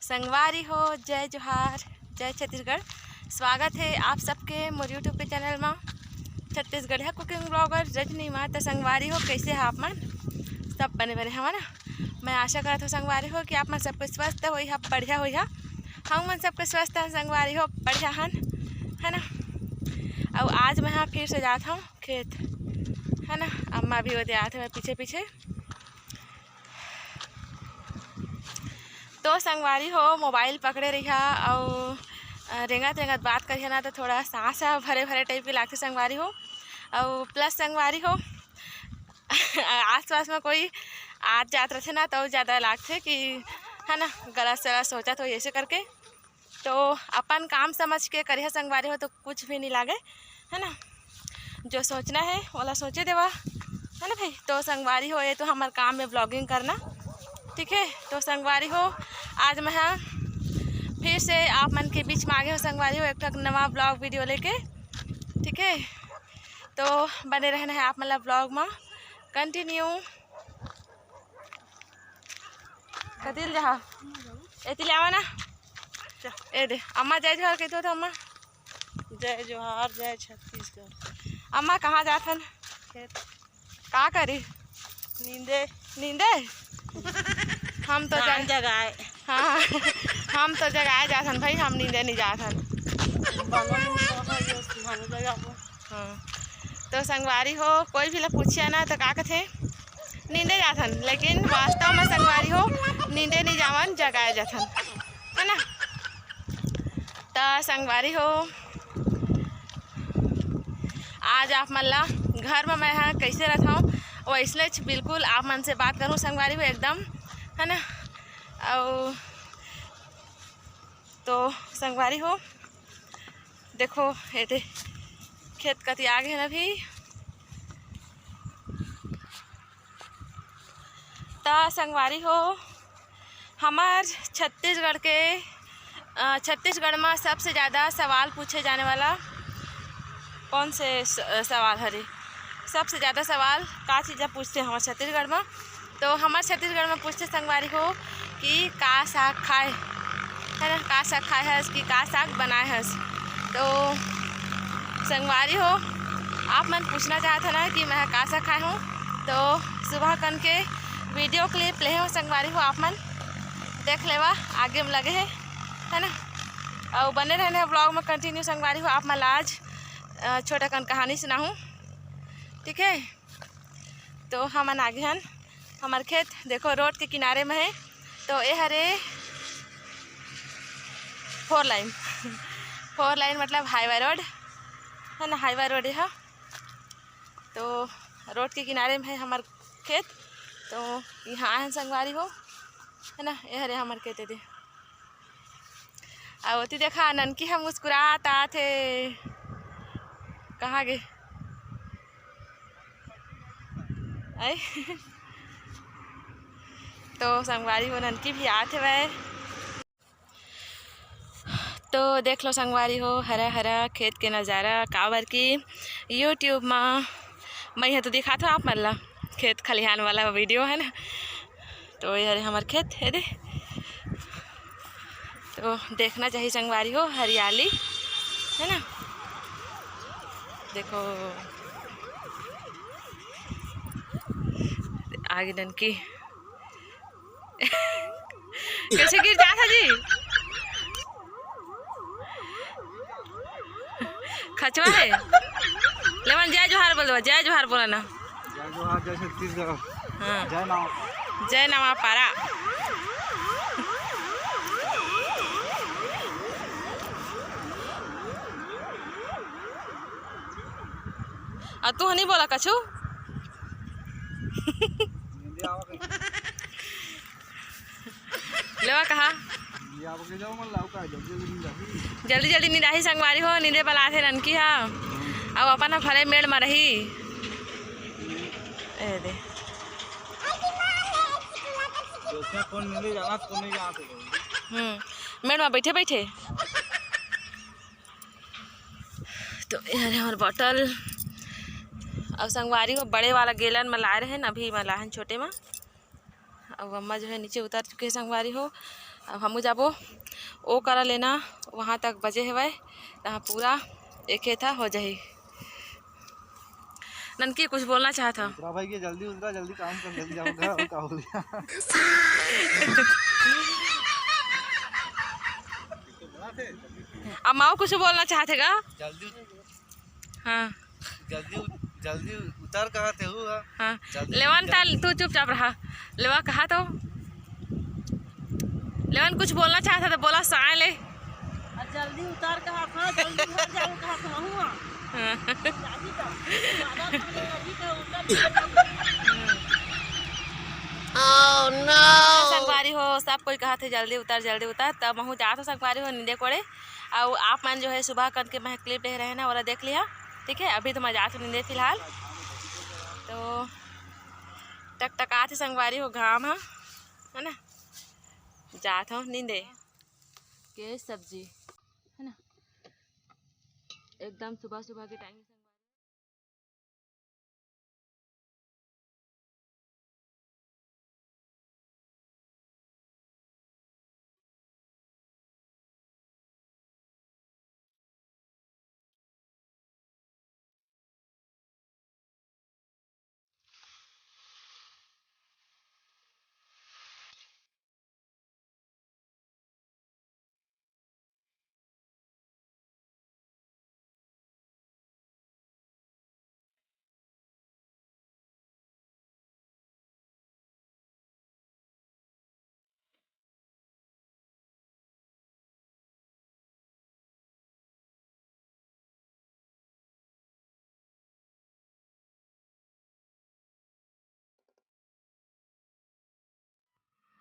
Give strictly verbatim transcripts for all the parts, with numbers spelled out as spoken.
संगवारी हो, जय जोहार, जय छत्तीसगढ़। स्वागत हे आप सबके मोर YouTube के चैनल मा, छत्तीसगढ़िया कुकिंग ब्लॉगर रजनी मा। त संगवारी हो, कइसे हे आप मन? सब बने बने हवा ना? मैं आशा करत हों संगवारी हो कि आप मन सबके स्वस्थ होई हा, बढ़िया होई हा। हम मन सबके स्वस्थ हन संगवारी हो, बढ़िया हन, है ना? अउ आज मैं हा फिर से जात हूँ खेत, है ना? अम्मा भी ओदे आत हवे पीछे पीछे। तो संगवारी हो, मोबाइल पकड़े रहिहा अउ, अ, रेंगत रेंगत बात करिहा ना, तो थोड़ा सांस ह भरे भरे टाइप के लागथे संगवारी हो। अउ प्लस संगवारी हो, आसपास में कोई आत जात रथे ना, तो ज़्यादा लागथे कि, है ना, गलत सलत सोचत हो ऐसे करके। तो अपन काम समझ के करिहा संगवारी हो, तो कुछ भी नहीं लागे, है ना? जो सोचना है, ओला सोचे देवा, है ना भाई? तो संगवारी हो, ये तो हमर काम में ब्लॉगिंग करना, ठीक है? तो संगवारी हो, आज मैं हा फिर से आप मन के बीच में आगे हों संगवारी हो, एक ठक नवा ब्लॉग वीडियो लेके, ठीक है? तो बने रहना है आप मन ला ब्लॉग में कंटिन्यू। कतिल जहा, एतिल आवा ना। ए दे, अम्मा जय जोहार कहितो तो अम्मा। जय जोहार, जय छत्तीसगढ़। अम्मा कहाँ जात हन? खेत। का करी? नींदे। नींदे? हम तो धान जग- जगाए। हाँ, हम तो जगाए जात हन भाई, हम नींदे नहीं जात हन। बनो नहीं तो है, ये धान जगाबो। हाँ, तो संगवारी हो, कोई भी ला पूछिया ना तो का कथे, नींदे जाथन, लेकिन वास्तव में संगवारी हो, नींदे नहीं जावन, जगाए जाथन, है ना? त संगवारी हो, आज आप मन ला घर में मैं हा कैसे रहता हूँ, वैसने बिल्कुल आप मन से बात करूँ संगवारी हो एकदम, है ना? अउ तो संगवारी हो, देखो, एदे खेत कति आगे हे ना अभी। त संगवारी हो, हमर छत्तीसगढ़ के, अ, छत्तीसगढ़ में सबसे ज़्यादा सवाल पूछे जाने वाला कौन से स-, सवाल हरे? सबसे ज़्यादा सवाल का चीज़ ला पूछथे हमर छत्तीसगढ़ में? तो हमर छत्तीसगढ़ में पूछथे संगवारी हो कि का साग खाए, है ना, का साग खाए हस कि का साग बनाए हस। तो संगवारी हो, आप मन पूछना चाहत हो ना कि मैं का साग खाए हूँ, तो सुबह कन के वीडियो क्लिप ले हो संगवारी हो, आप मन देख लेवा, आगे में लगे है, है ना। अउ बने रहने ब्लॉग में कंटिन्यू संगवारी हो, आप मन ला आज, अ, छोटा कन कहानी सुनाहूँ, ठीक है। तो हमन आगे हन हमर खेत, देखो रोड के किनारे में है। तो ये हरे फोर लाइन, फोर लाइन मतलब हाईवे रोड है ना, हाईवे रोड है। तो रोड के किनारे में है हमर खेत। तो यहाँ आए हन संगवारी हो, है ना, ये हरे हमर खेत दे। अउ ओती देखा, ननकी ह मुस्कुरात आत हे। कहाँ गे? आई? तो संगवारी हो, ननकी भी आत हेवय। तो देख लो संगवारी हो, हरा हरा खेत के नज़ारा, काबर कि YouTube मा मैं ह तो दिखात हो आप मन ला खेत खलिहान वाला वीडियो, है ना। तो ये हरे हमर खेत हे दे, तो देखना चाहिए संगवारी हो, हरियाली है ना। देखो आगे ननकी कैसे गिर जात हे जी, खचवा है। लेवन जय जोहार बोल देवा, जय जोहार बोला ना। जय जोहार, जय छत्तीसगढ़। हाँ। जय नवापारा। जय नवापारा। आ तू नहीं बोला कछु। लेवा कहा। जल्दी जल्दी निंदाही संगवारी हो, नींदे बलाथे ननकी हा। अब अपन ह भले मेड़ म रही। ए दे। हम्म, मेड़ म बैठे बैठे। तो ये हरे हमर बॉटल। अब संगवारी हो बड़े वाला गैलन म लाए रहे न, अभी म लाहन छोटे म। अब अम्मा जो है नीचे उतर चुके हैं संगवारी हो। अब हमू जाबो ओ करा लेना, वहाँ तक बचे हेवय, तहाँ पूरा एक खेत ह हो जाही। ननकी कुछ बोलना चाहत ह? दूसरा भाई के जल्दी उतरा, जल्दी काम कर, जल्दी जाओ घर, और का हो गया? अब माऊ कुछ बोलना चाहत हे गा? जल्दी उत-, हाँ। जल्दी उत-, जल्दी उतर कहाँ थे हु, हाँ? हाँ। जल्दी लेवन उतर। ताल तू चुपचाप रहा। लेवा कहा तो? लेवन कुछ बोलना चाहत ह तो बोला, साय ले। आ, जल्दी उतर कहा था, जल्दी घर जाओ कहा था, हुआ। हाँ। जाही का, ज्यादा समय लगी का, उतर भी कर। संगवारी हो, सब कोई कहा थे, "जल्दी उतर, जल्दी उतर।" तब महू जात हो संगवारी हो नींदे कोड़े। अउ आप मन जो है सुबह कन के मैं clip दे रहे हैं ना, ओला देख लिहा, ठीक है। अभी तो मैं जात हो नींदे फिलहाल, तो टकटकात हे संगवारी हो घाम ह, है ना। जात हो नींदे के सब्जी, है ना, एकदम सुबह सुबह के टाइम।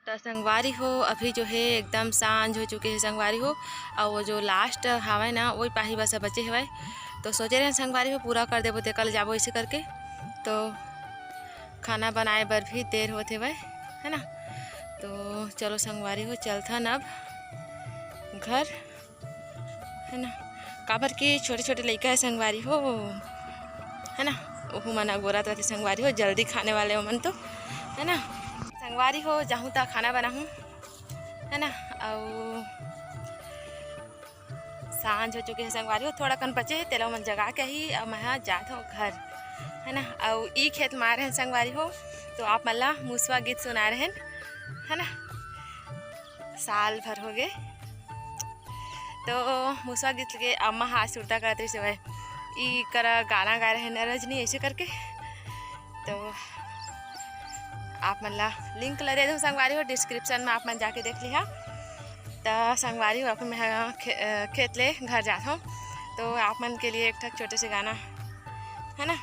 त संगवारी हो, अभी जो है एकदम सांझ हो चुके हे संगवारी हो, अउ वो जो last हावय ना, वही पाही बस बचे हवय। तो सोचे रहे संगवारी हो, पूरा कर देबो, ते कल जाबो ऐसे करके। तो खाना बनाए बर भी देर होत हेवय, है ना। तो चलो संगवारी हो, चलथन अब घर, है ना, काबर कि छोटे छोटे लइका है संगवारी हो, है ना, ओहू मन अगोरत रथे संगवारी हो, जल्दी खाने वाले ओमन तो, है ना। संगवारी हो, जाहूँ त खाना बनाहूँ, है ना। अउ सांझ हो चुके हे संगवारी हो, थोड़ा कन बचे हे, तेला ओमन जगा के ही अब मैं हा जात हूँ घर, है ना। अउ ई खेत मारे हैं संगवारी हो, तो आप मन ला मुसवा गीत सुना रहे हैं, है ना। साल भर हो गए। तो मुसवा गीत के अम्मा हा सुरता करत रहिस हवय, ई करा गाना गाए रहे न रजनी ऐसे करके। तो आप मन ला link ला दे दूँ संगवारी हो, description में आप मन जाके देख लिहा। त संगवारी हो, अपन मैं ह खे-, अ, खेत ले घर जात हूँ, तो आप मन के लिए एक ठक छोटे से गाना, है ना।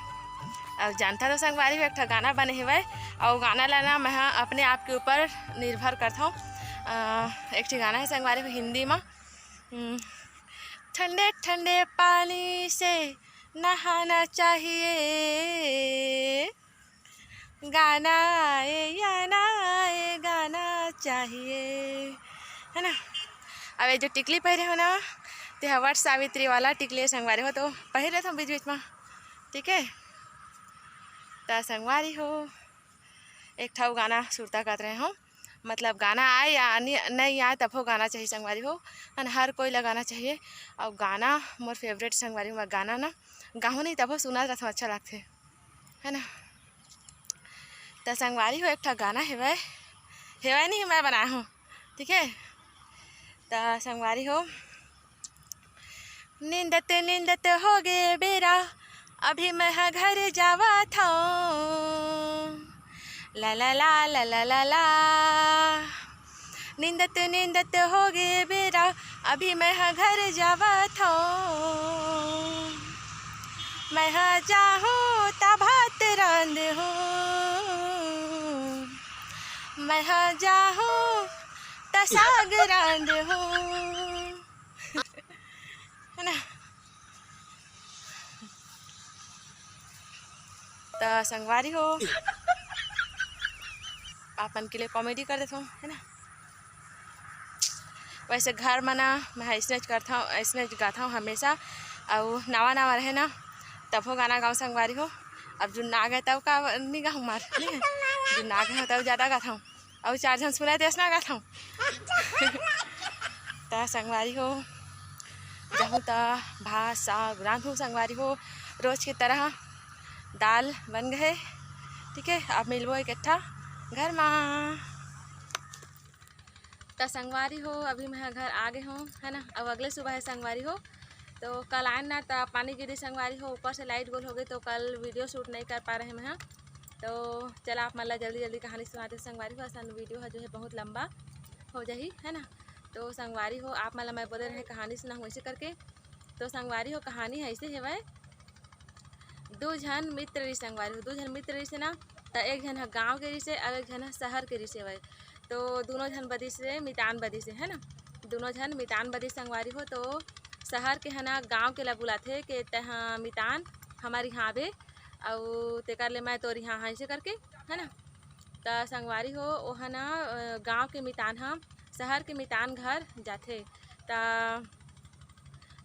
अब जानता तो संगवारी हो, एक ठक गाना बने हेवय, अउ गाना ला ना मैं ह अपने आप के ऊपर निर्भर करत हूँ। अ, एक ठक गाना है संगवारी हो हिंदी में, हम्म, ठंडे ठंडे पानी से नहाना चाहिए, गाना आए या ना आए, गाना चाहिए, है ना। अब ये जो टिकली पहिरे हो ना, ते हा वट सावित्री वाला टिकली संगवारी हो, तो पहिर लेथव बीच बीच में, ठीक है। त संगवारी हो, एक ठा अउ गाना सुरता करत रहे हो, मतलब गाना आए या नि-, नहीं आए, तभो गाना चाहिए संगवारी हो, अन हर कोई ला गाना चाहिए। अउ गाना मोर favourite संगवारी हो, मैं गाना ना गाहूँ नहीं, तभो सुनत रहूँ, अच्छा लगथे, है ना। त संगवारी हो, एक ठा गाना हेवय, हेवय नहीं, मैं बनाए हूँ, ठीक है। त संगवारी हो, निंदत निंदत होगे बेरा, अभी मैं ह घर जावत हौं। ला ला ला ला ला ला ला। निंदत निंदत होगे बेरा, अभी मैं ह घर जावत हौं। मैं ह जाहूँ त भात रांधहूँ, मैं ह जाहूँ त साग रांधहूँ। है ना? त संगवारी हो, आप मन के लिए comedy कर देथव, है ना? वैसे घर म ना मैं अइसनेच करथव, अइसनेच गाथव हमेशा, अउ नवा नवा रहे ना तभो गाना गाँव संगवारी हो। अब जुन्ना आ गए तब का नहीं गाहूँ मार, नहीं? जुन्ना आ गए हो तब ज़्यादा गाथव, अउ चार झन सुनाए तेस ना गाथव। त संगवारी हो, जाहूँ त भात साग रांधहूँ संगवारी हो, रोज के तरह दाल बन गए। ठीक है, अब मिलबो इकट्ठा घर मा। त संगवारी हो, अभी मैं घर आ गए हूँ, है ना। अब अगले सुबह है संगवारी हो, तो कल आए ना त पानी गिरी संगवारी हो, ऊपर से लाइट गोल हो गई, तो कल वीडियो शूट नहीं कर पा रहे मैं। तो चला आप मन ला जल्दी जल्दी कहानी सुनाते संगवारी हो, असन वीडियो है जो है बहुत लंबा हो जाही, है ना। तो संगवारी हो, आप मन ला मैं बोले रहे कहानी सुनाहूँ ऐसे करके। तो संगवारी हो, कहानी है ऐसे हेवय, दू झन मित्र रहिस संगवारी हो, दू झन मित्र रहिस ना, त एक झन ह गांव के रहिस हे अउ एक झन ह शहर के रहिस हेवय। तो दोनों झन बदिस हे, मितान बदिस हे, है ना। दोनों झन मितान बदिस संगवारी हो, तो शहर के ह ना गांव के ला बुलाथे के तेहा मितान हमर इहाँ आबे, अउ तेकर ले मैं तोर इहाँ हाँ, ऐसे करके, है ना। त संगवारी हो, ओह ना, अ, गांव के मितान ह शहर के मितान घर जाथे। त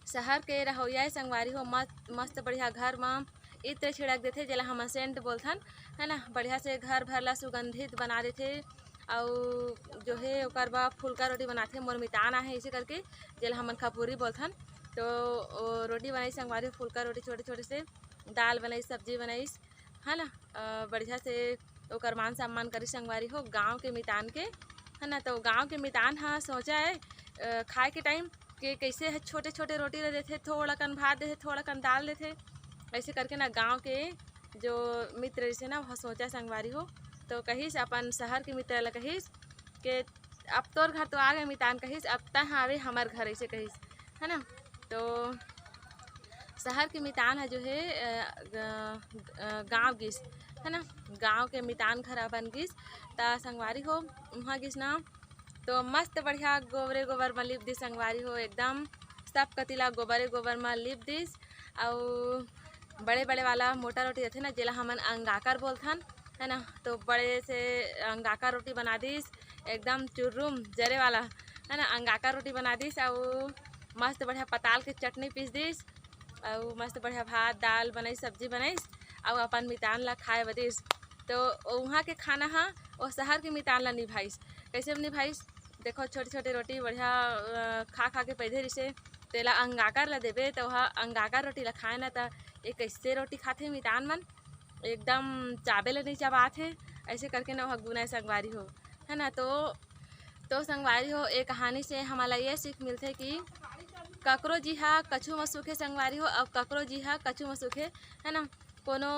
शहर के रहवइया संगवारी हो, मस्त, मस्त बढ़िया घर म इत्र छिड़क देथे, जेला हमन सेंट बोलथन, है ना। बढ़िया से घर भर ला सुगंधित बना देथे। अउ जो है ओकर बाद फुलका रोटी बनाथे, मोर मितान आहे इसे करके, जेला हमन खपुरी बोलथन। तो ओ रोटी बनाई संगवारी हो, फुलका रोटी छोटे छोटे से, दाल बनाई, सब्जी बनाई, है ना। अ, बढ़िया से ओकर मान सम्मान करी संगवारी हो, गांव के मितान के, है ना। तो गांव के मितान ह सोचा है, अ, खाए के टाइम के कैसे है, छोटे छोटे रोटी ला देथे, थोड़ा कन भात देथे, थोड़ा कन दाल देथे, ऐसे करके ना गांव के जो मित्र रहिसे ना, वह सोचा संगवारी हो, तो कहिस अपन शहर के मित्र ला कहिस के अब तोर घर तो आ गए मितान, कहिस अब तह आवे हमर घर, ऐसे कहिस, है ना। तो शहर के मितान ह जो है, अ, ग-, अ, गांव गिस, है ना, गांव के मितान घर अपन गिस। त संगवारी हो, उहाँ गिस ना, तो मस्त बढ़िया गोबरे गोबर म लिप दिस संगवारी हो, एकदम सब कति ला गोबरे गोबर म लिप दिस। अउ बड़े बड़े वाला मोटा रोटी रथे ना, जेला हमन अंगाकर बोलथन, है ना, तो बड़े से अंगाकर रोटी बना दिस, एकदम चुर्रुम जरे वाला, है ना, अंगाकर रोटी बना दिस। अउ मस्त बढ़िया पताल के चटनी पीस दिस, अउ मस्त बढ़िया भात दाल बनाइस, सब्जी बनाइस, अउ अपन मितान ला खाए बदिस। तो उहाँ के खाना ह ओ शहर के मितान ला निभाइस। कैसे निभाइस? देखो, छोटे छोटे रोटी बढ़िया, अ, खा खा के पैदे रिसे, तेला अंगाकर ला देबे, तो वह अंगाकर रोटी ला खाए ना, त ये कैसे रोटी खाथे मितान मन, एकदम चाबे ले नहीं चबात हे, ऐसे करके ना वह गुना संगवारी हो, है ना। तो, तो संगवारी हो, ये कहानी से हमला ये सीख मिलथे कि ककरो जी हा कछु म सुखे संगवारी हो, अउ ककरो जी हा कछु म सुखे, है ना। कोनो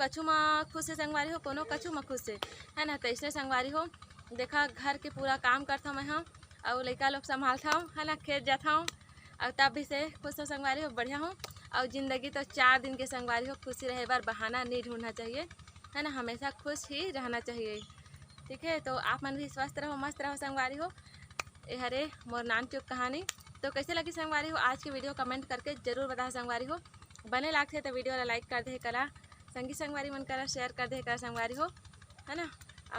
कछु म खुश हे संगवारी हो, कोनो कछु म खुश हे, है ना। तैसने संगवारी हो, देखा, घर के पूरा काम करथव मैं ह, अउ लइका लोग संभालथव, है ना, खेत जाथव, अउ तब भी से खुश हो संगवारी हो, बढ़िया हो। अउ जिंदगी तो चार दिन के संगवारी हो, खुशी रहे बर बहाना नहीं ढूंढना चाहिए, है ना, हमेशा खुश ही रहना चाहिए। ठीक है, तो आप मन भी स्वस्थ रहो, मस्त रहो संगवारी हो। ए हरे मोर नानचुक कहानी। तो कैसे लगी संगवारी हो आज की वीडियो, कमेंट करके जरूर बताओ संगवारी हो। बने लागथे तो वीडियो ला लाइक कर दे करा, संगी संगवारी मन करा शेयर कर दे करा संगवारी हो, है ना।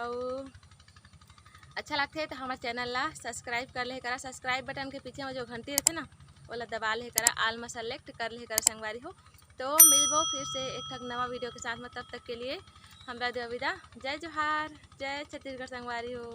अउ अच्छा लागथे तो हमारे चैनल ला सब्सक्राइब कर ले करा, सब्सक्राइब बटन के पीछे में जो घंटी रहथे ना, ओला दबा ले करा, आल में सेलेक्ट कर ले करा संगवारी हो। तो मिलबो फिर से एक ठक नवा वीडियो के साथ में, तब तक के लिए हमरा दे विदा। जय जोहार, जय छत्तीसगढ़ संगवारी हो।